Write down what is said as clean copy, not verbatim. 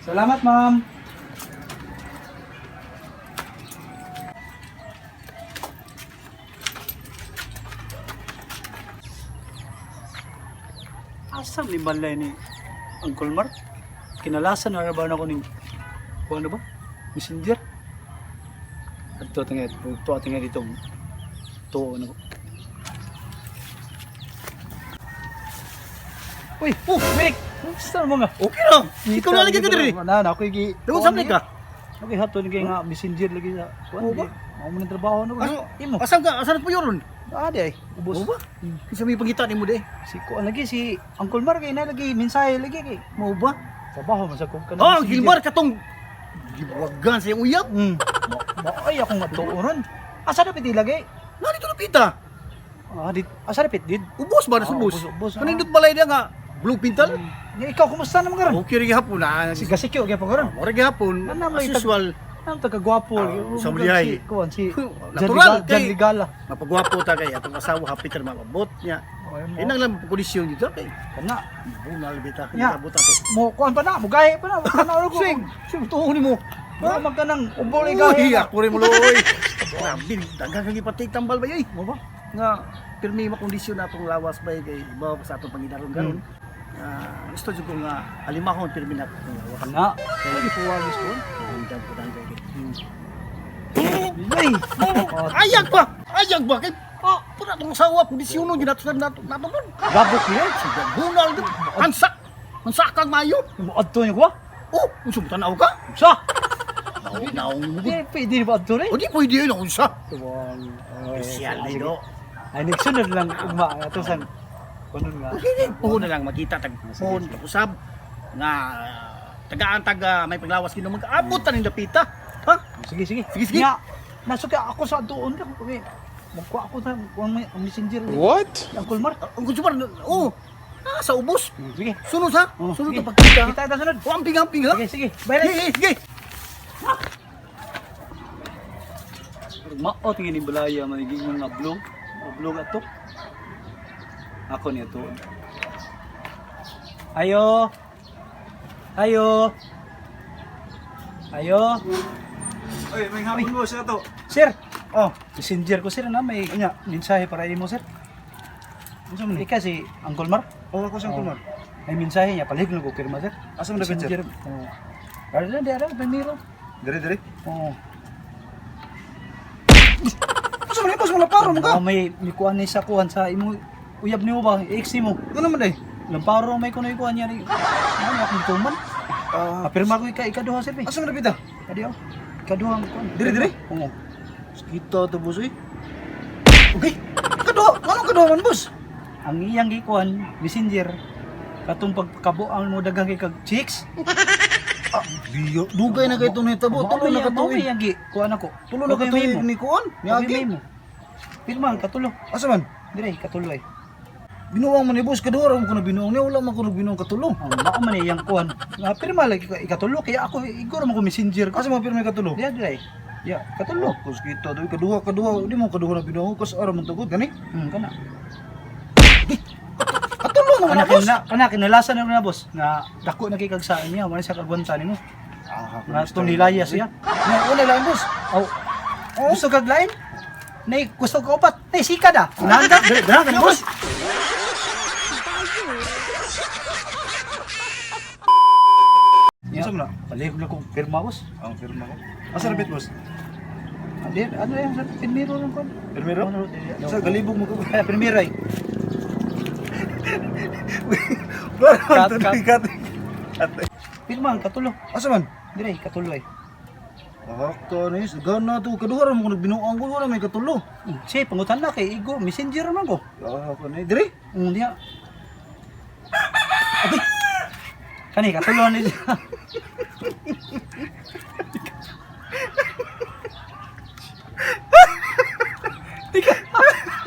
Salamat, ma'am. Asa ni balay ni Uncle Mark? Kinalasan na ba na ko ning kung ano ba? Messenger? Adto tingay, to tingay dito. To ano ko. Uy, oh, Merek! Kumusta mo nga? Okay ra. Ikaw na lagi ka diri. Na, na, ako igi. Dugong samli ka. Okay, haton kay nga messenger lagi sa kuan. Oo ba? Mao man ang trabaho na ko. Asa Imo. Asa ka? Asa na po yun? Ah, di ay. Ubos. Oo ba? Kinsa may pangita nimo di? Si kuan lagi si Uncle Mark kay na lagi mensahe lagi kay. Mao ba? Trabaho man sa kog kanang Ah, ang messenger. Gilmar katong gibuwagan sa iyong uyab. Ay akong atuoron. Asa na piti lagi? Nani to pita? Ah, dit asa na pit did? Ubos ba na Ah, ubos? ubos, ubos, ah. Kanindot balay niya nga blue pintal. Nya ikaw kumusta naman karon? Okay ra gihapon na. Si Gasikyo gyapon karon. Mora gihapon. Ano may As usual, Ang taga-gwapo. Ah, sa Malihay. Si kuan si Natural, Jan kay- Ligala. mapagwapo ta kay atong asawa hapit ra mabot niya. Inang lang kondisyon dito kay Kana. bungal bita Ya. kita buta to. Mo kuan pa na, mo gahi pa na. Kana ko. Sing, sing tuo nimo. Mo magkanang ubol gahi. Uy, ako rin mo loy. Grabe, daghang kang ipatik tambal ba yoy? Mo ba? Nga pirmi makondisyon na atong lawas ba kay iba pa sa atong pangidaron karon. Gusto jud ko nga alimahon pirmi na atong lawas. Kana. Lagi puwagis ko. Andam ko dang kay. Ay. Ayag ba? Ayag ba kay ah, pura atong asawa kondisyonon gyud nato sa nato nato nun. Gabok niya. Sige, bunal dun. Ansak. Ansak kang mayo. Mo adto niyo ko. Oh, unsa mo tanaw ka? Sa. Naong naong mo. Di pwede ba adto ni? O di pwede yun unsa. Tuwang. Espesyal ni do. Ay next sunod lang ugma ato sang kunon nga. Puhon na lang makita tag puhon usab nga tagaan taga may paglawas kino mag-abot ta ning dapita. Ha? Sige sige. Sige, sige. Nya, nasuka ako sa doon ka. Okay. Magkuha ako sa kuan may ang messenger. What? Ang Uncle Mark. Ang consumer oh. Ah, sa ubos. Sige. Sunod ha. Oh, Sunod sige. ta pagkita. Kita ta sunod. O amping-amping ha. Sige sige. Bye na. Sige, sige. Mao tingin ni Balaya maniging mga blog. Blog ato. Ako niya to. Ayo. Ayo. Ayo. Oy, may hapon mo siya to. Sir. Oh, messenger ko sir na may nya mensahe para imo sir. Unsa man ni? Ika si Uncle Mark. Oh, ako siyang Oh. kumar. May mensahe niya palig ko pirma sir. Asa man dapat sir? Messenger. Oh. Ara lang di ara primero. Dire dire. Oh. Unsa man ni boss mo paro mo ka? Oh, may kuan ni sa kuan sa imo uyab nimo ba? Ex nimo. Ano man day? Lamparo may kuno kuan niya ni. Ano akong tuman? Ah, Ah, pirma ko ika ikaduha sir. asa man dapita? Kadi oh. Ikaduha ang kuan. Dire dire. Oo. Kita to boss oy. Okay. Kaduha, anong kaduha man boss? Ang iyang gikuan messenger katong pagkabuang mo daghang kay kag chicks. Ah, biyo. Dugay na kay itong nahitabo. Tulo na Mao katuig. iyang gi kuan ako. Tulo na Okay, katuig may mo. ni kuan. Ni Okay, Agi. may mo. Pirma ang katulo. Asa man? Dire katulo ay. Binuang man ni boss kaduha ra man ko na binuang niya wala man ko binuang katulo. Ang mao man iyang kuan. Nga pirma lagi ka ikatulo kaya ako igor man ko messenger ko. Asa man pirma katulo? Diya dire. Ya, katulo. Kus kita to kaduha kaduha di mo kaduha na binuang kas ara man tugod gani. Kana. Katulo naman Kana na boss. kana kana kinalasan na na boss nga dako na kay kag sa niya, wala siya kagwanta nimo. Ah, Nga itong nilaya siya. Na wala lang boss. Aw. Gusto kag lain? Nay, gusto ka upat. Nay, sika da. Unahan ka. Dali, dali ka, boss. Unsa man na? Palihog na kong pirma, boss. Ang pirma ko. Asa rabit boss? Adi, ano yan? Sa primero lang ko. Primero? Sa galibog mo ko. Eh, primero ay. Kat Kat, kat. kat. Pirma ang katulo. Asa man? Dire, katulo ay. Ako ni gana to kaduha ra mo ko nagbinuang ko wala may katulo. Siya, pangutan na kay Igo. Messenger man ko. Ako ni dire. Diya. Abi. Kani, katulo ni siya.